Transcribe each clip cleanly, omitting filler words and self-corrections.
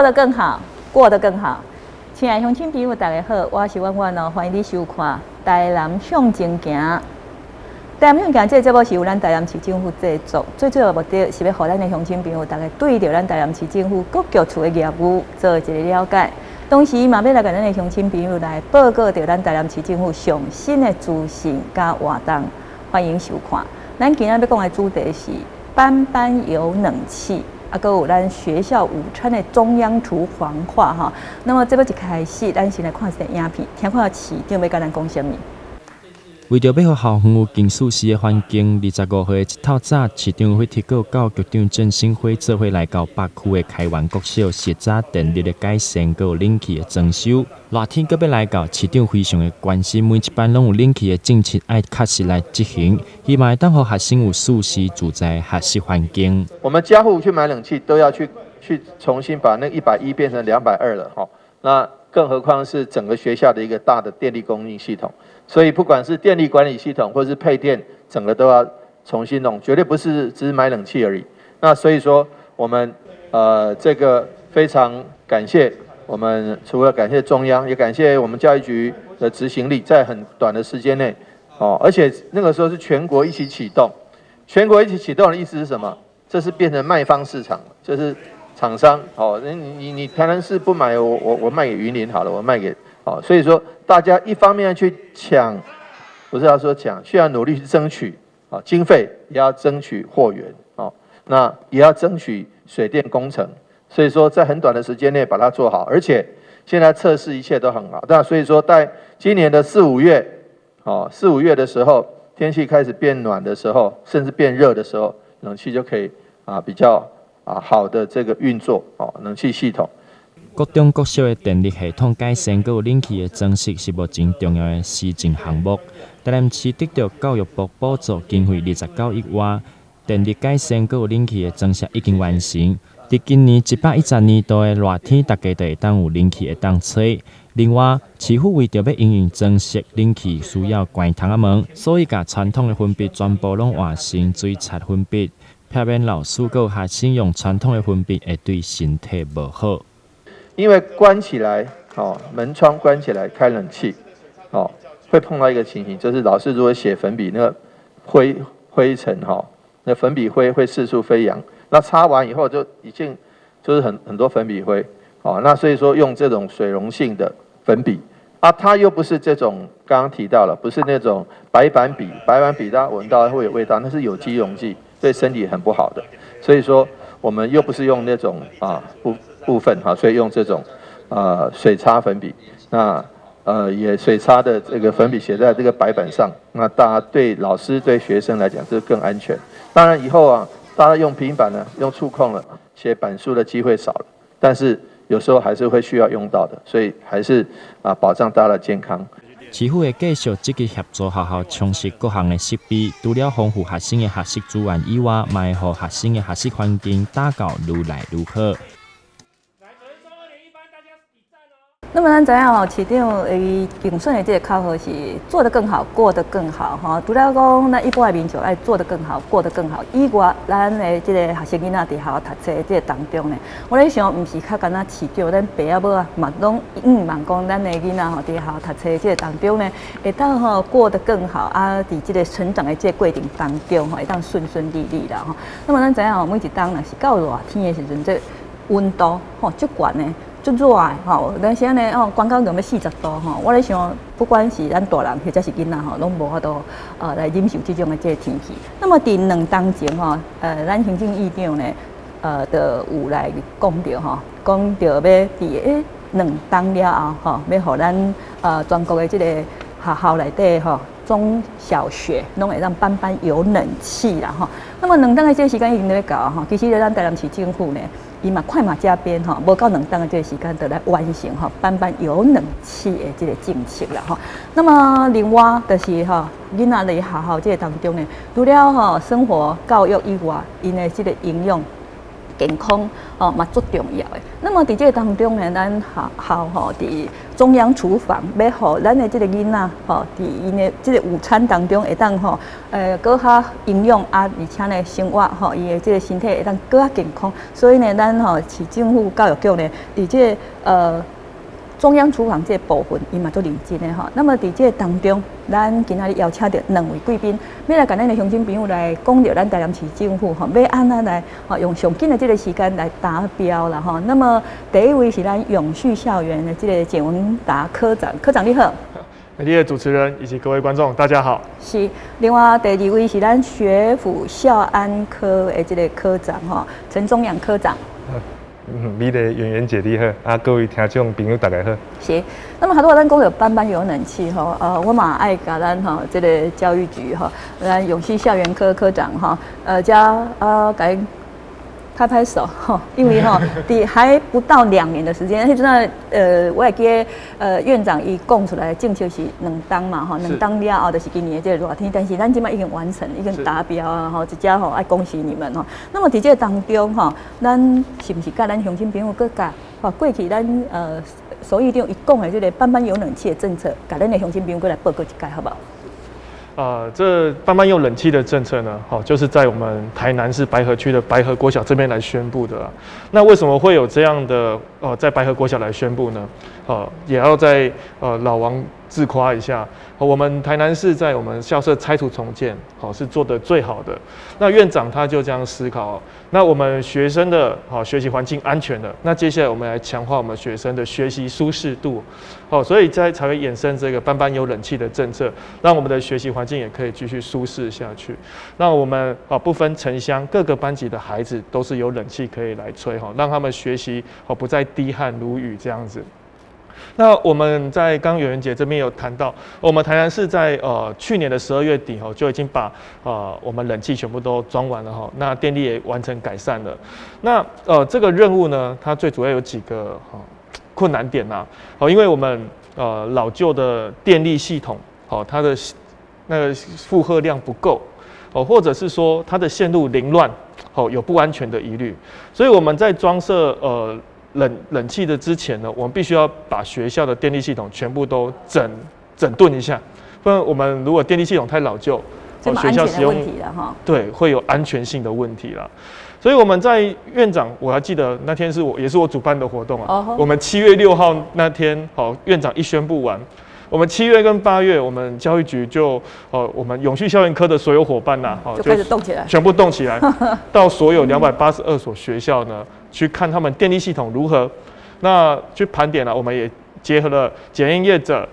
做得更好，過得更好。親愛鄉親朋友，大家好，我是婉婉哦，歡迎你收看《台南向前行》。台南向前行這個節目是由咱台南市政府製作，最主要的目的是欲予咱的鄉親朋友，逐家對著咱台南市政府各局處的業務做一個了解。同時嘛，欲來共咱的鄉親朋友來報告著咱台南市政府上新的資訊佮活動。歡迎收看。咱今仔欲講的主題是班班有冷氣。啊，閣有咱學校午餐的中央廚房化哈。那麼這欲一開始，咱先來看一個影片，聽看市長欲共咱講啥物。為著欲予校園有更舒適的環境，25號的一透早，市長會提閣教育局長鄭新輝做伙來到北區的開元國小視察電力的改善，閣有冷氣的裝修。熱天閣欲來到，市長非常的關心每一班攏有冷氣的政策愛確實來執行，希望會當予學生有舒適自在的學習環境。我們家戶去買冷氣都要去重新把那110變成220了，吼，那更何況是整個學校的一個大的電力供應系統。所以不管是電力管理系統或是配電，整個都要重新弄，絕對不是只是買冷氣而已。那所以說，我們這個非常感謝我們，除了感謝中央，也感謝我們教育局的執行力，在很短的時間內，哦，而且那個時候是全國一起啟動，全國一起啟動的意思是什麼？這是變成賣方市場，就是廠商哦，你台南市不買，我賣給雲林好了，我賣給。哦，所以說大家一方面去搶，不是要說搶，需要努力去爭取啊經費，也要爭取貨源，哦，那也要爭取水電工程。所以說在很短的時間內把它做好，而且現在測試一切都很好。那所以說在今年的四五月，哦，四五月的時候，天氣開始變暖的時候，甚至變熱的時候，冷氣就可以啊比較啊好的這個運作，哦，冷氣系統。國中國小的電力系統改善，閣有冷氣的裝設是目前重要的施政項目。台南市得著教育部補助經費29億外，電力改善閣有冷氣的裝設已經完成。佇今年110年度的熱天，逐家就會當有冷氣會當吹。另外，市府為著欲應用裝設冷氣需要關窗仔門，所以共傳統的粉筆全部攏換成水擦粉筆，避免老師閣有學生用傳統的粉筆會對身體無好。因為關起來，哦，門窗關起來開冷氣，哦，會碰到一個情形，就是老師如果寫粉筆，那個灰塵哈，那粉筆灰會四處飛揚。那擦完以後就已經就是很多粉筆灰，哦，那所以說用這種水溶性的粉筆，啊，它又不是這種剛剛提到了，不是那種白板筆，白板筆大家聞到會有味道，那是有機溶劑，對身體很不好的。所以說我們又不是用那種啊部分哈，所以用這種水擦粉筆，那也水擦的這個粉筆寫在這個白板上，那大家對老師對學生來講這更安全。當然以後啊，大家用平板呢，用觸控了，寫板書的機會少了，但是有時候還是會需要用到的，所以還是啊保障大家的健康。市府會繼續積極協助學校充實各項的設備，除了豐富學生的學習資源以外，嘛會予學生的學習環境打造愈來愈好。那麼咱知影吼，市長伊競選的這個口號是做得更好，過得更好吼。除了講咱一般的民眾愛做得更好，過得更好以外，咱的這個學生囡仔佇學校讀冊這個當中呢，我咧想，毋是較干焦市長，咱爸仔母啊嘛攏向望講，咱的囡仔吼佇學校讀冊這個當中呢，會當吼過得更好啊！佇這個成長的這個過程當中吼，會當順順利利啦吼。那麼咱知影吼，每一冬若是到熱天的時陣，這溫度吼足懸的，足熱的吼，咱是按呢哦，懸到欲40度吼。我咧想，不管是咱大人或者是囡仔吼，攏無法度來忍受這種的這個天氣。那麼佇2冬前吼，咱行政院長呢，就有來講著吼，講著欲佇2冬了後吼，欲予咱全國的這個學校內底吼，中小學攏會當班班有冷氣啦吼。那麼兩冬的這個時間已經咧到吼，其實咧咱台南市政府呢，伊嘛快馬加鞭吼，無到兩冬的這個時間，就來完成吼班班有冷氣的這個政策啦吼。那麼另外就是吼，囡仔佇學校這個當中呢，除了吼生活教育以外，𪜶的這個營養。健康哦嘛足重要的。那麼佇這個當中呢，咱學校吼佇中央廚房欲予咱的這個囡仔吼，佇𪜶的這個午餐當中會當吼，閣較營養啊，而且呢生活吼，伊的這個身體會當閣較健康。所以呢，咱吼市政府教育局呢，佇這個中央廚房這個部分，伊嘛足認真的吼。那麼佇這個當中，咱今仔日邀請著兩位貴賓，欲來共咱的鄉親朋友來講著咱台南市政府吼，欲按怎來吼用上緊的這個時間來達標啦吼。那麼第一位是咱永續校園的這個簡文達科長，科長你好。美麗的主持人以及各位觀眾，大家好。是，另外第二位是咱學府校安科的這個科長吼，陳宗陽科長。美麗圓圓姐你好，啊，各位聽眾朋友大家好。是，那麼拄仔咱講著班班有冷氣吼，我嘛愛共咱吼這個教育局吼，咱永續校園科科長吼，遮啊，共拍拍手吼，因為吼，佇還不到2年的時間，彼陣我會記得院長伊講出來的政策是兩冬嘛吼，兩冬了後就是今年的這個熱天，但是咱這擺已經完成，已經達標啊吼，這遮吼愛恭喜你們吼。那麼佇這個當中吼，咱是毋是佮咱鄉親朋友閣共吼過去咱所以長伊講的這個班班有冷氣的政策，共咱的鄉親朋友閣來報告一擺，好無？這班班有冷氣的政策呢，好，就是在我們台南市白河區的白河國小這邊來宣布的。那為什麼會有這樣的在白河國小來宣布呢？也要在老王自誇一下，我們台南市在我們校舍拆除重建，好，是做得最好的。那院長他就這樣思考，那我們學生的好學習環境安全了，那接下來我們來強化我們學生的學習舒適度，好，所以在才會衍生這個班班有冷氣的政策，讓我們的學習環境也可以繼續舒適下去。讓我們啊不分城鄉各個班級的孩子都是有冷氣可以來吹哈，讓他們學習哦不再滴汗如雨這樣子。那我們在剛圓圓姐這邊有談到，我們台南市在去年的12月底哈就已經把我們冷氣全部都裝完了哈，那電力也完成改善了。那這個任務呢，它最主要有幾個哈困難點呐，好，因為我們老舊的電力系統，好，它的那個負荷量不夠，哦，或者是說它的線路凌亂，好，有不安全的疑慮，所以我們在裝設冷氣的之前呢，我們必須要把學校的電力系統全部都整頓一下，不然我們如果電力系統太老舊，哦，學校使用對，會有安全性的問題啦。所以我們在院長，我還記得那天是我也是我主辦的活動啊。我們7月6號那天，好，院長一宣布完，我們7月跟8月，我們教育局就哦，我們永續校園科的所有夥伴吶，哦，就開始動起來，全部動起來，到所有282所學校呢，去看他們電力系統如何，那去盤點了。我們也結合了檢驗業者、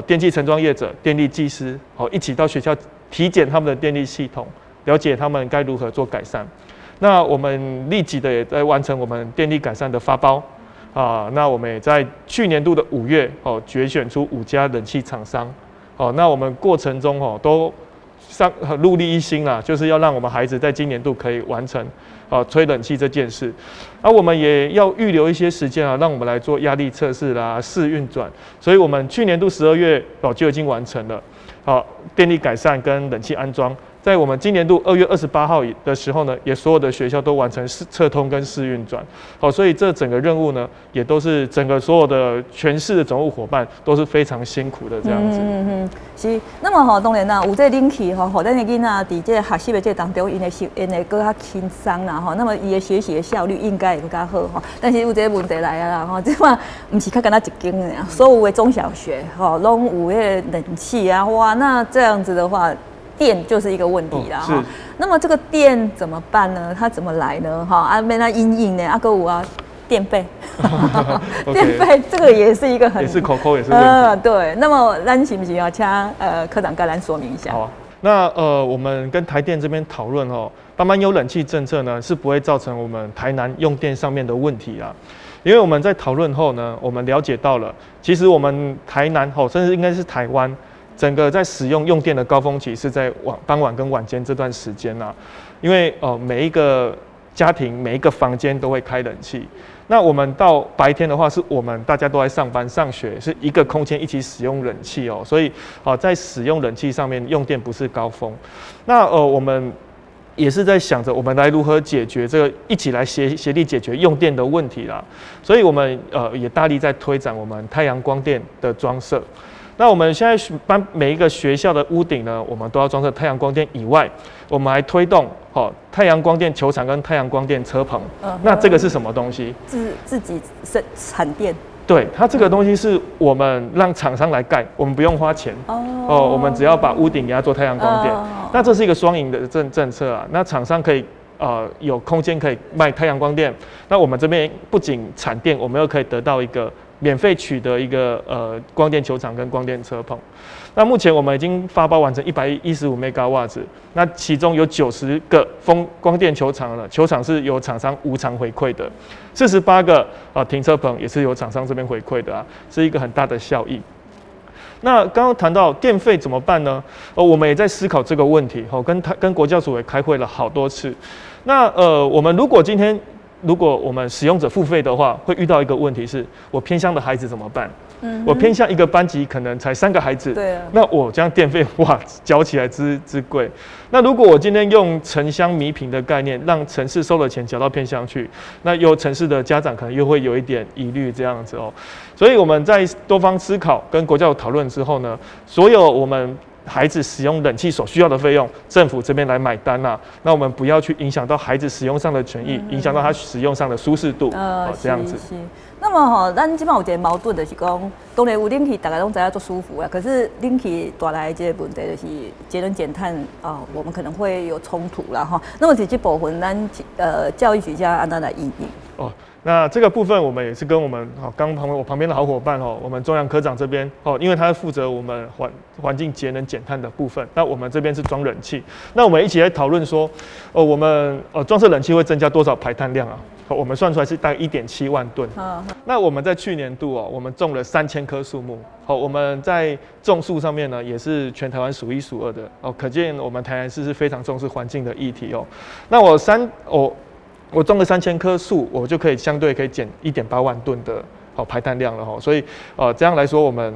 電器承裝業者、電力技師，好，一起到學校體檢他們的電力系統，了解他們該如何做改善。那我們立即的也在完成我們電力改善的發包啊。那我們也在去年度的5月哦，決選出五家冷氣廠商。哦，那我們過程中哦都上努力一心啦，就是要讓我們孩子在今年度可以完成哦吹冷氣這件事。而我們也要預留一些時間啊，讓我們來做壓力測試啦、試運轉。所以，我們去年度12月哦就已經完成了，好，電力改善跟冷氣安裝。在我們今年度2月28號的時候呢，也所有的學校都完成試測通跟試運轉。好，所以這整個任務呢，也都是整個所有的全市的總務夥伴都是非常辛苦的這樣子。是。那麼吼，當然啦，有這個冷氣吼，予咱的囡仔佇這個學習的這個當中，𪜶會學，𪜶會閣較輕鬆啦吼。那麼伊的學習的效率應該會閣較好吼。但是有一個問題來啊啦吼，這擺毋是較干焦一間爾，所有的中小學吼，攏有彼個冷氣啊，哇，那這樣子的話，電就是一個問題啦，哈。那麼這個電怎麼辦呢？它怎麼來呢？哈，啊，欲按怎因應呢？啊，閣有啊，電費，電費這個也是一個很也是口口也是問題。對。那麼咱是毋是要請科長共咱說明一下？好啊。那我們跟台電這邊討論哦，班班有冷氣政策呢，是不會造成我們台南用電上面的問題啊。因為我們在討論後呢，我們了解到了，其實我們台南吼，甚至應該是台灣，整個在使用用電的高峰期是在傍晚跟晚間這段時間呐，因為每一個家庭每一個房間都會開冷氣，那我們到白天的話，是我們大家都在上班上學，是一個空間一起使用冷氣哦，所以在使用冷氣上面用電不是高峰。那我們也是在想着我們來如何解決這個，一起來協力解決用電的問題啦。所以我們也大力在推展我們太陽光電的裝設。那我們現在班每一個學校的屋頂呢，我們都要裝設太陽光電以外，我們還推動好太陽光電球場跟太陽光電車棚。那這個是什麼東西？自己生產電。對，它這個東西是我們讓廠商來蓋，我們不用花錢哦，我們只要把屋頂給它做太陽光電。那這是一個雙贏的政策啊。那廠商可以有空間可以賣太陽光電，那我們這邊不僅產電，我們又可以得到一個免費取得一個光電球場跟光電車棚。那目前我們已經發包完成115兆瓦時，那其中有90個風光電球場了，球場是由廠商無償回饋的，48個啊停車棚也是由廠商這邊回饋的啊，是一個很大的效益。那剛剛談到電費怎麼辦呢？哦，我們也在思考這個問題，哦，跟國教署也開會了好多次。那我們如果今天如果我們使用者付費的話，會遇到一個問題是，我偏鄉的孩子怎麼辦？我偏鄉一個班級可能才三個孩子，那我這樣電費哇，繳起來之貴。那如果我今天用城鄉彌貧的概念，讓城市收的錢繳到偏鄉去，那有城市的家長可能又會有一點疑慮這樣子哦。所以我們在多方思考跟國教討論之後呢，所有我們孩子使用冷氣所需要的費用，政府這邊來買單啦。那我們不要去影響到孩子使用上的權益，影響到他使用上的舒適度。這樣子。那麼吼，咱這擺有一個矛盾，就是講，當然有冷氣，大家攏知影足舒服啊。可是冷氣帶來這個問題，就是節能減碳啊，我們可能會有衝突啦哈。那麼佇這部分，咱教育局遮按怎來因應？哦，那這個部分我們也是跟我們好剛旁我旁邊的好夥伴哦，我們中陽科長這邊哦，因為他負責我們環境節能減碳的部分，那我們這邊是裝冷氣，那我們一起來討論說，哦，我們裝設冷氣會增加多少排碳量啊？我們算出來是大概1.7萬噸。那我們在去年度哦，我們種了3000棵樹木。好，我們在種樹上面呢，也是全台灣數一數二的哦，可見我們台南市是非常重視環境的議題哦。那我種了3000棵樹，我就可以相對可以減1.8萬噸的好排碳量了哈。所以這樣來說，我們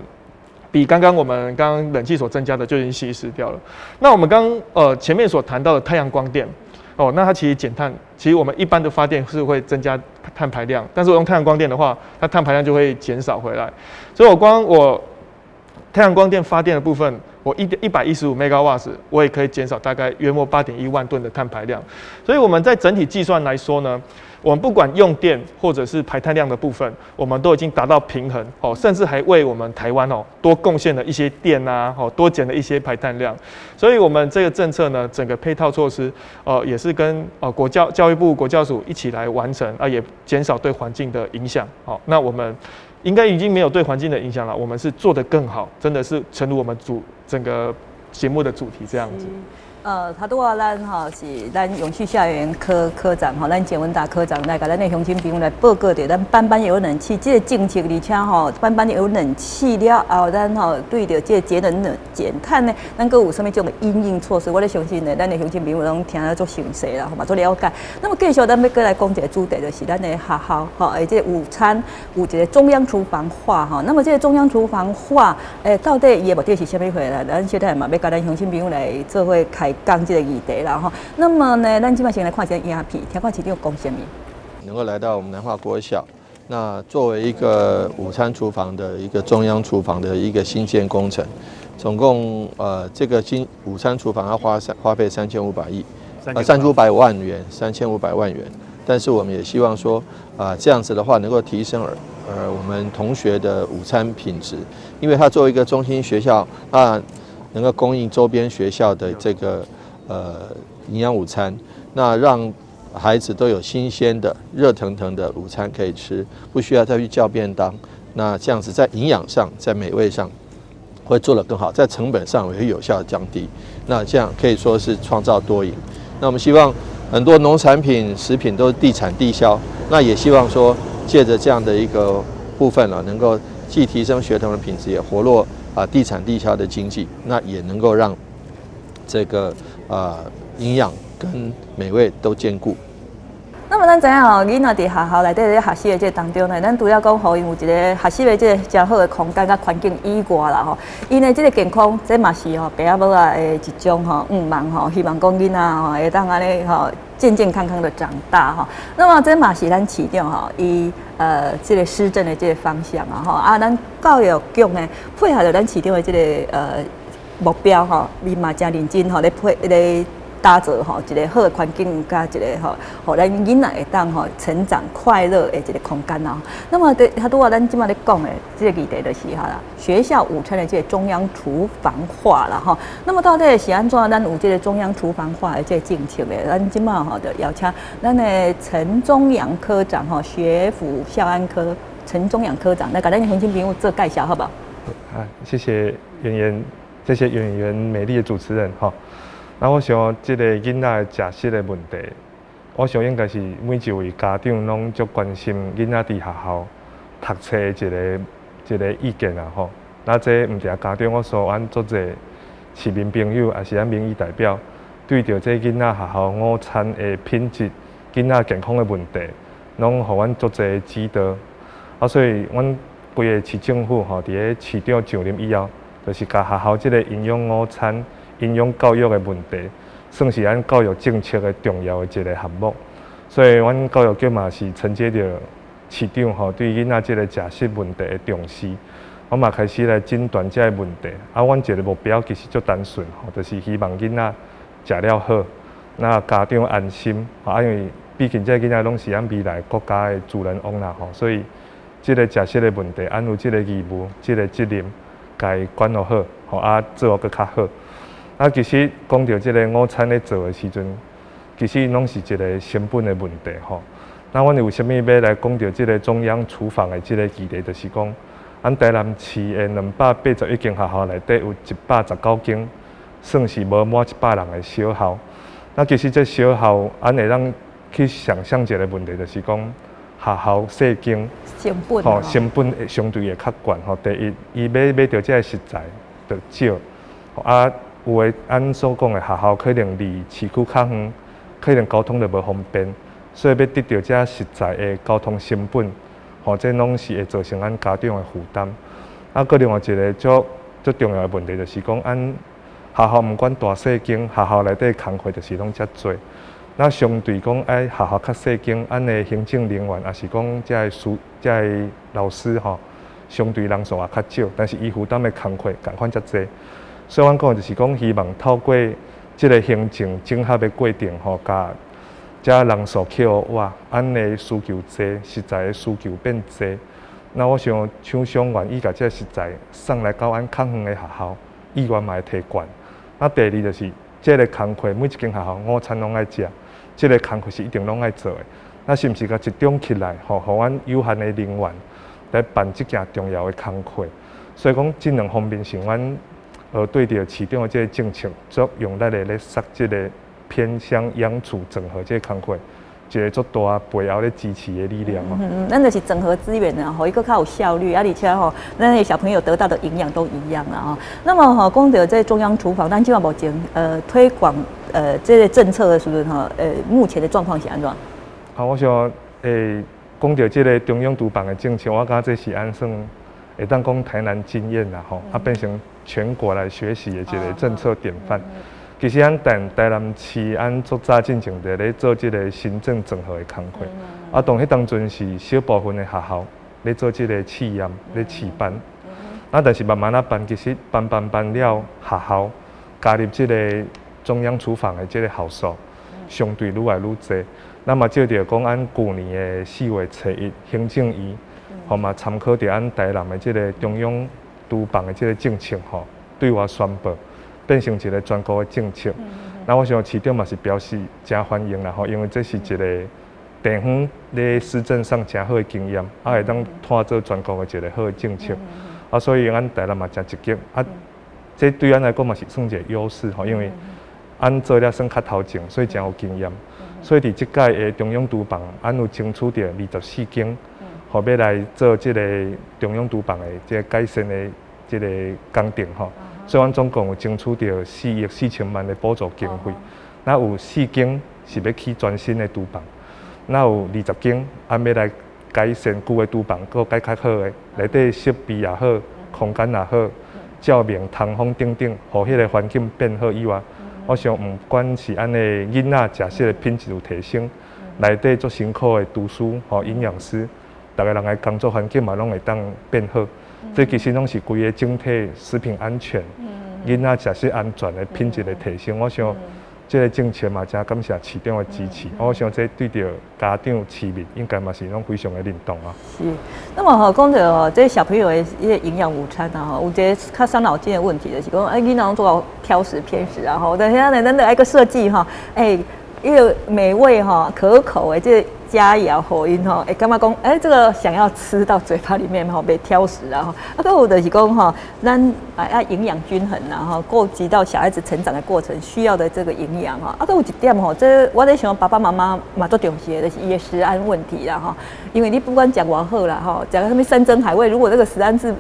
比剛剛我們剛剛冷氣所增加的就已經稀釋掉了。那我們剛前面所談到的太陽光電。哦，那它其實減碳，其實我們一般的發電是會增加碳排量，但是我用太陽光電的話，它碳排量就會減少回來。所以我光我太陽光電發電的部分，我115兆瓦時，我也可以減少大概約莫8.1萬噸的碳排量。所以我們在整體計算來說呢，我們不管用電或者是排碳量的部分，我們都已經達到平衡哦，甚至還為我們台灣哦多貢獻了一些電啊，哦多減了一些排碳量。所以，我們這個政策呢，整個配套措施，也是跟國教教育部國教署一起來完成啊，也減少對環境的影響。好，那我們應該已經沒有對環境的影響了，我們是做得更好，真的是誠如我們整個節目的主題這樣子。頭拄仔咱吼是咱永續校園科科長吼，咱簡文達科長來共咱的鄉親朋友來報告著咱班班有冷氣這個政策，而且吼班班有冷氣了後，咱吼對著這個節能冷減碳呢，咱閣有啥物種的因應措施？我咧相信呢，咱的鄉親朋友攏聽得足詳細啦，吼嘛足了解。那麼繼續咱欲閣來講一個主題，就是咱的學校吼，而這個午餐有一個中央廚房化吼。那麼這個中央廚房化，到底伊的目的是啥物貨啦？咱小等嘛欲共咱鄉親朋友來做伙開講這個議題啦吼。那麼呢，咱這擺先來看一下影片，聽看市長講啥物。能夠來到我們南華國小，那作為一個午餐廚房的一個中央廚房的一個新建工程，總共這個新午餐廚房要花費3500億，3500萬元，3500萬元。但是我們也希望說，啊，這樣子的話能夠提升我們同學的午餐品質，因為它作為一個中心學校，啊，能夠供應周邊學校的這個營養午餐，那讓孩子都有新鮮的、熱騰騰的午餐可以吃，不需要再去叫便當。那這樣子在營養上、在美味上會做得更好，在成本上也會有效的降低。那這樣可以說是創造多贏。那我們希望很多農產品、食品都是地產地銷，那也希望說借著這樣的一個部分啊，能夠既提升學童的品質，也活絡啊地產地銷的經濟，那也能夠讓這個啊營養跟美味都兼顧。那麼咱知影吼，囡仔佇學校內底咧學習的這個當中呢，咱除了講予𪜶有一個學習的這個誠好的空間佮環境以外啦吼，𪜶的這個健康，這嘛是吼爸仔母仔的一種吼願望吼，希望講囡仔吼會當按呢吼健健康康的長大吼。那麼這嘛是咱市長吼，伊這個施政的這個方向啊吼，啊，咱教育局呢配合著咱市長的這個目標吼，伊嘛誠認真吼咧配咧打造吼一個好的環境，佮一個吼，予咱囡仔會當吼成長快樂的一個空間啊。那麼佇拄仔咱這馬咧講的這個議題就是哈啦，學校午餐的這個中央廚房化啦吼。那麼到底是按怎咱有這個中央廚房化的這個政策的？咱這馬吼就邀請咱的陳宗陽科長吼，學輔校安科陳宗陽科長來共咱鄉親朋友做介紹，好無？啊，謝謝圓圓，謝謝圓圓美麗的主持人吼。那我想，這個囡仔食食的問題，我想應該是每一位家長攏足關心囡仔佇學校讀冊的一個意見啦吼。那這毋但家長，我說阮足濟市民朋友，也是咱民意代表，對著這囡仔學校午餐的品質、囡仔健康的問題，攏予阮足濟指導。啊，所以阮規个市政府吼，佇咧市長上任以後，就是共學校這個營養午餐、營養教育的問題，算是咱教育政策的重要的一個項目。所以，阮教育局嘛是承接著市長吼對囡仔這個食食問題的重視，我嘛開始來診斷這个問題。啊，阮一個目標其實足單純吼，就是希望囡仔食了好，那家長安心。啊，因為畢竟這个囡仔攏是咱未來國家的主人翁啦吼，所以這個食食的問題，咱有這個義務、這個責任，共伊管予好，吼啊做予閣較好。啊，其實講著這個午餐咧做的時陣，其實攏是一個成本的問題吼。那阮為啥物欲來講著這個中央廚房的這個議題，就是講，咱台南市的281間學校內底有119間，算是無滿100人的小校。那其實這小校，咱會當去想象一個問題，就是講學校細間，成本吼，成本會相對會較懸吼。第一，伊買著這个食材就少，啊，有的按所講的學校可能離市區較遠，可能交通就無方便，所以欲得著這食材的交通成本，吼，這攏是會造成咱家長的負擔。啊，閣另外一個足足重要的問題就是講，按學校毋管大細間，學校內底工課就是攏遮濟。那相對講，愛學校較細間，按的行政人員，抑是講這个師、這个老師吼，相對人數也較少，但是伊負擔的工課仝款遮濟。所以阮講就是講，希望透過這個行政整合的過程吼，共遮人數去予倚，按的需求濟，食材的需求變濟。那我想廠商願意共這個食材送來到阮較遠的學校，意願嘛會提懸。那第二就是這个工課，每一間學校午餐攏愛食，這个工課是一定攏愛做的。那是毋是共集中起來，吼，予阮有限的人員來辦這件重要的工課？所以講，這兩方面是阮對著市長的這個政策，足用力的咧捒這個偏鄉央廚整合這個工課，一個足大背後咧支持的力量哦。嗯，咱就是整合資源啊，予伊閣較有效率，啊，而且吼，咱的小朋友得到的營養都一樣啦吼。那麼吼，講著這中央廚房，咱這馬目前推廣這個政策的時陣吼，目前的狀況是按怎？啊，我想講著這個中央廚房的政策，我感覺這是按算會當講台南經驗啦吼，啊變成全國來學習的一個政策典範。其實咱台南市，按足早進前就咧做這個行政整合的工課。啊，當彼當陣是小部分的學校咧做這個試驗，咧試辦。啊，但是慢慢仔辦，其實辦辦辦了，學校加入這個中央廚房的這個校數，相對愈來愈濟。咱嘛借著講，按舊年的4月初1，行政院吼嘛參考著按台南的這個中央廚房的這個政策吼，對外宣布，變成一個全國的政策。那我想市長嘛是表示誠歡迎啦吼，因為這是一個地方咧施政上誠好的經驗，啊會當湠做全國的一個好的政策。啊，所以阮台南嘛誠積極，啊，這對阮來講嘛是算一個優勢吼，因為阮做了算較頭前，所以誠有經驗。所以佇這屆的中央廚房，阮有爭取著24間，予欲來做這個中央廚房的這個改善的這個工程吼。所以阮總共有爭取著4億4千萬的補助經費。那有四間是欲起全新的廚房。若有20間，按欲來改善舊的廚房，閣改較好的，內底設備也好，空間也好，照明、通風等等，予彼个環境變好以外，我想毋管是按呢囡仔食食的品質有提升，內底足辛苦的廚師、吼營養師，逐个人的工作環境嘛攏會當變好。這其實攏是規个整體食品安全、囡仔食食安全的品質的提升。我想這个政策嘛，真感謝市長的支持。我想這對著家長、市民應該嘛是攏非常的認同啊。是，那麼吼講著吼，這小朋友的伊個營養午餐啊，吼，有一个較傷腦筋的問題，就是講，欸，囡仔攏做挑食偏食啊，吼，但是咱咱著愛閣設計吼，欸，伊个美味吼、可口的這個佳肴予𪜶吼，會感覺講，欸，這個想要吃到嘴巴裡面吼，袂挑食啊吼。啊，閣有就是講吼，咱愛營養均衡啦吼，顧及到小孩子成長的過程需要的這個營養吼。啊，閣有一點吼，這我咧想爸爸媽媽嘛足重視的，就是伊的食安問題啦吼。因為你不管食偌好啦吼，食啥物山珍海味，如果這個食安是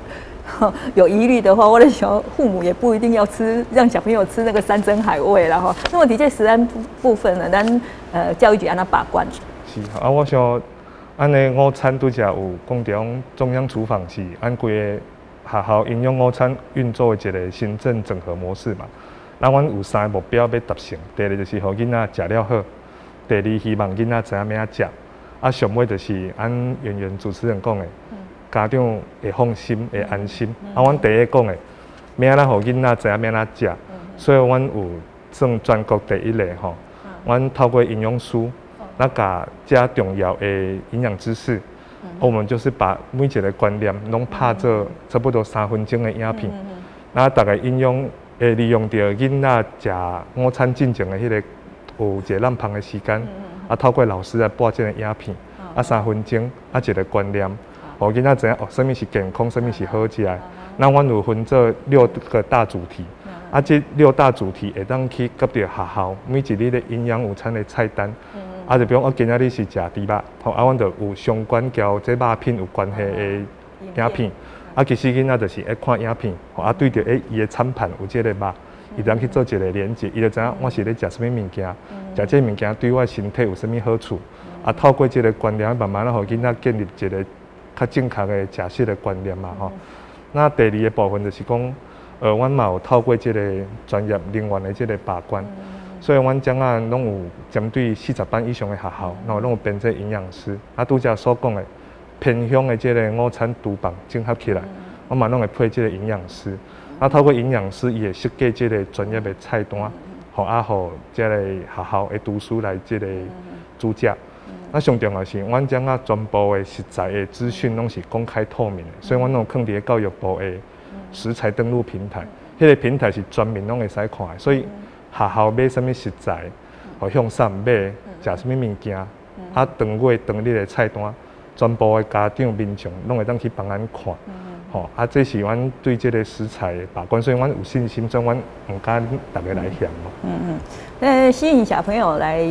有疑慮的話，我咧想父母也不一定要吃，讓小朋友吃那個山珍海味啦吼。那麼佇這食安部分呢，咱教育局按怎把關？是啊，我想按呢午餐拄才有講著中央廚房是按規个學校營養午餐運作的一個行政整合模式嘛。那阮有三个目標欲達成，第一個就是予囡仔食了好，第二希望囡仔知影欲按怎食，啊上尾就是按圓圓主持人講的，家長會放心、會安心。啊，阮第一講的，欲按怎予囡仔知影欲按怎食，所以阮有算全國第一个吼，阮透過營養師，那共遮重要的營養知識，我們就是把每一个觀念攏拍做差不多3分鐘的影片，那逐个營養會利用著囡仔食午餐進前的彼個有一个躝芳的時間，啊透過老師來播這个影片，啊3分鐘，啊一个觀念，予囡仔知影哦，啥物是健康，啥物是好食的。那阮有分做六個大主題，啊這六大主題會當去佮著學校每一日的營養午餐的菜單。啊，就比如我今仔日是食豬肉，吼，啊，阮就有相關交這肉品有關係的影片。啊，其實囡仔就是愛看影片，吼，啊，對著欸伊的餐盤有這个肉，伊當去做一个連結，伊就知影我是咧食啥物物件，食這个物件對我身體有啥物好處。啊，透過這个觀念，慢慢仔予囡仔建立一个較正確的食食的觀念嘛，吼。那第二个部分就是講，阮嘛有透過這个專業人員的這个把關。所以，阮這仔攏有針對40班以上的學校，然後攏有編制營養師。啊，拄才所講的偏鄉的這个午餐廚房整合起來，我嘛攏會配這个營養師。啊，透過營養師，伊會設計這个專業的菜單，予啊，予這个學校的廚師來這个煮食。啊，上重要是，阮這仔全部的食材的資訊攏是公開透明的，所以阮攏有囥佇咧教育部的食材登錄平台，彼个平台是全民攏會使看的，所以學校買啥物食材，予向啥買，食啥物物件，啊，當月當日的菜單，全部的家長民眾攏會當去幫咱看，吼，啊，這是阮對這个食材的把關，所以阮有信心，所以阮毋敢逐个來嫌咯。吸引小朋友來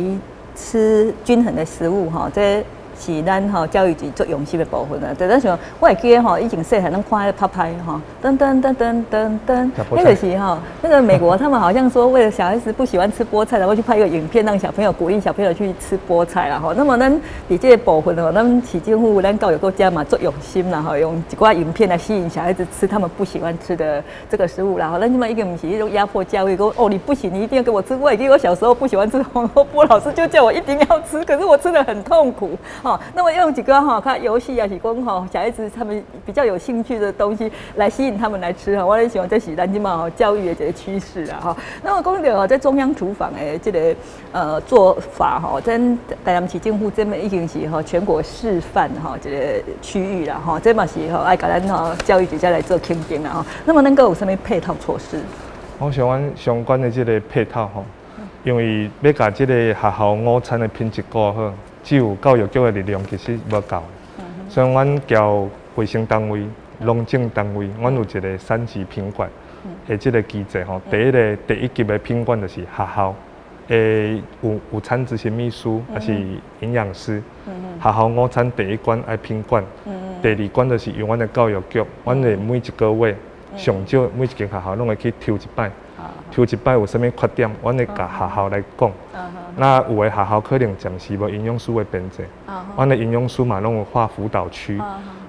吃均衡的食物，吼，這是咱吼教育局足用心的部分啊。對，咱像我會記得吼，以前細漢攏看彼个拍拍吼，噔噔噔噔噔噔，那個是吼，那個美國他們好像說為了小孩子不喜歡吃菠菜，然後去拍一個影片，讓小朋友鼓勵小朋友去吃菠菜啦吼。那麼咱佇這個部分吼，咱市政府咱教育國家嘛足用心啦吼，用一寡影片來吸引小孩子吃他們不喜歡吃的這個食物啦吼。咱這馬已經毋是彼種壓迫教育，講哦你不行，你一定要給我吃。我會記得我小時候不喜歡吃紅蘿蔔，老師就叫我一定要吃，可是我吃得很痛苦。哦，那麼用幾個吼，看遊戲啊，是講吼，小孩子他們比較有興趣的東西來吸引他們來吃哈。我咧想這是咱這馬吼教育的一個趨勢啦哈。那麼講著吼，在中央廚房的這個做法吼，咱台南市政府這邊已經是吼全國示範吼這個區域啦吼，這嘛是吼愛共咱吼教育局再來做肯定啦吼。那麼咱閣有啥物配套措施？我想阮相關的這個配套吼，因為欲共這个學校午餐的品質顧好，只有教育局的力量其實無夠，所以阮交衛生單位、農政單位，阮有一个三級品管的這个機制吼。第一个第一級的品管就是學校的午餐執行秘書，抑是營養師。學校午餐第一關愛品管，第二關就是由阮的教育局，阮會每一個月上少每一間學校攏會去抽一擺。抽一擺有啥物缺點，阮會共學校來講。那有的學校可能暫時無營養師的編制，阮的營養師嘛攏有劃輔導區，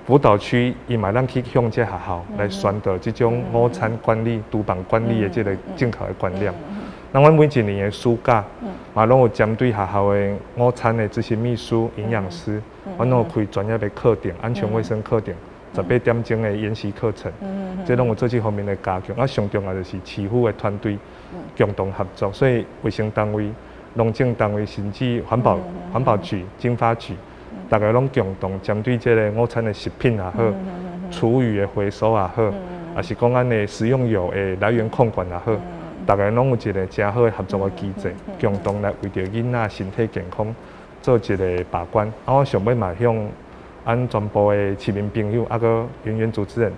輔導區伊嘛通去向這學校來宣導這種午餐管理、廚房管理的這个正確的觀念。那阮每一年的暑假，嘛攏有針對學校的午餐的這些秘書、營養師，阮攏有開專業的課程、安全衛生課程，18點鐘的研習課程，這攏有做這方面的加強。啊，上重要就是市府的團隊共同合作，所以衛生單位、農政單位，甚至環保局、經發局，逐家攏共同針對這个午餐的食品也好，廚餘的回收也好，抑是講咱的食用油的來源控管也好，逐家攏有一个誠好的合作的機制，共同來為著囡仔身體健康做一个把關。啊，我想欲嘛向阮全部的市民朋友，啊，閣圓圓主持人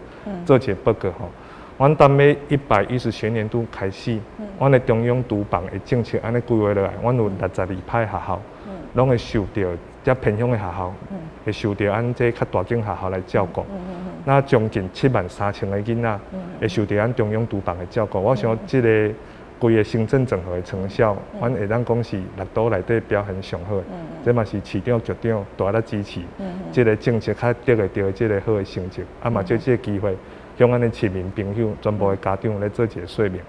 做一个報告吼。阮踮咧110學年度開始，阮的中央廚房的政策按呢規劃落來，阮有62派學校，攏會受著遮偏鄉的學校，會受著按這較大間學校來照顧。那將近7萬3千个囡仔會受著咱中央廚房的照顧。我想這个規个行政整合的成效，阮會當講是六都內底表現上好的。這嘛是市長、局長大力支持，這个政策較得會著這个好的成績。啊嘛藉這个機會，向咱的市民朋友、全部的家長來做一个說明。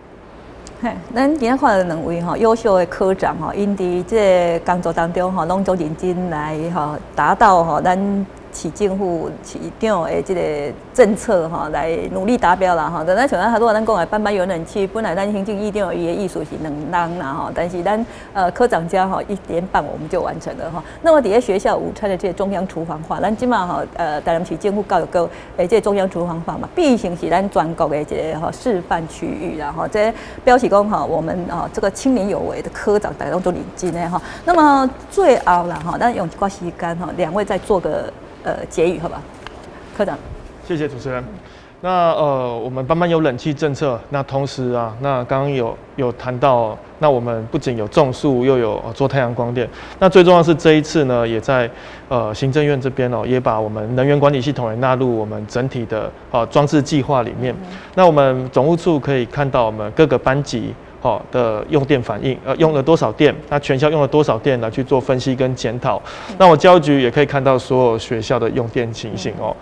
嘿，咱今仔看著兩位吼優秀的科長吼，𪜶佇這个工作當中吼，攏足認真來吼達到吼咱市政府市長的這个政策吼，來努力達標啦吼。但咱像咱如果咱講的班班有冷氣，本來咱行政院長伊的意思是2冬啦吼，但是咱科長家吼1年半我們就完成了吼。那麼佇咧學校午餐的這个中央廚房化，咱這馬吼台南市政府教育局的這个中央廚房化嘛，變成是咱全國的一个吼示範區域啦吼。這表示講吼，我們啊這個青年有為的科長，大家攏足認真的吼。那麼最後啦吼，咱用一寡時間吼，兩位再做個結語，好吧？科長。謝謝主持人。那我們班班有冷氣政策，那同時啊，那剛剛有談到，那我們不僅有種樹，又有做太陽光電。那最重要是這一次呢，也在行政院這邊哦，也把我們能源管理系統也納入我們整體的裝置計劃裡面。那我們總務處可以看到我們各個班級好的用電反應，用了多少電？那全校用了多少電來去做分析跟檢討？那我教育局也可以看到所有學校的用電情形哦。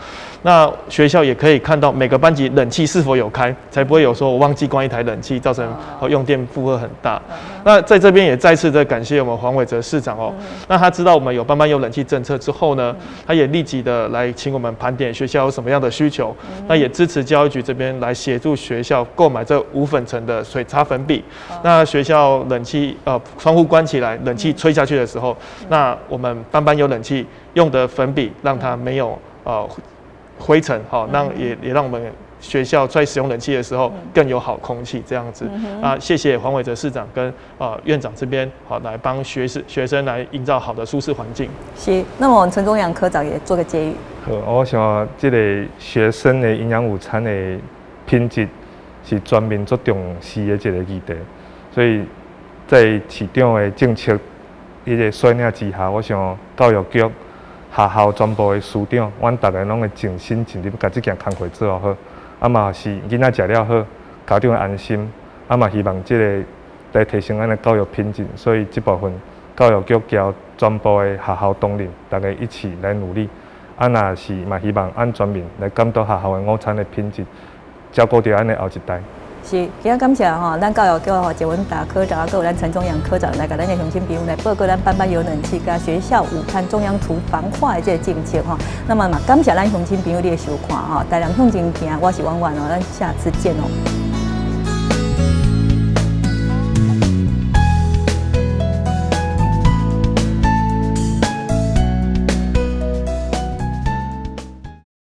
那學校也可以看到每個班級冷氣是否有開，才不會有說我忘記關一台冷氣，造成用電負荷很大。那在這邊也再次的感謝我們黃偉哲市長哦。那他知道我們有班班有冷氣政策之後呢，他也立即的來請我們盤點學校有什麼樣的需求，那也支持教育局這邊來協助學校購買這無粉塵的水擦粉筆。那學校冷氣窗戶關起來，冷氣吹下去的時候，那我們班班有冷氣用的粉筆，讓它沒有灰塵，好，讓也讓我們學校在使用冷氣的時候更有好空氣，這樣子啊，謝謝黃偉哲市長跟院長這邊好來幫學生來營造好的舒適環境。是，那麼我們陳宗陽科長也做個結語。好，我想這个學生的營養午餐的品質是全民足重視的一个議題，所以在市長的政策伊个率領之下，我想教育局、學校全部的師長，阮逐家攏會盡心盡力共這件工課做好。啊嘛是囡仔食了好，家長會安心。啊嘛希望這个來提升咱的教育品質，所以這部分教育局交全部的學校同仁，逐家一起來努力。啊，若是嘛希望按全面來監督學校的午餐的品質，照顧著咱的後一代。是，今仔感謝吼，咱教育局吼謝文達科長，啊，閣有咱陳宗陽科長來共咱的鄉親朋友來報告咱班班有冷氣佮學校午餐中央廚房化的這个政策吼。那麼嘛，感謝咱鄉親朋友你的收看吼，台南向前行，我是婉婉哦，咱下次見哦。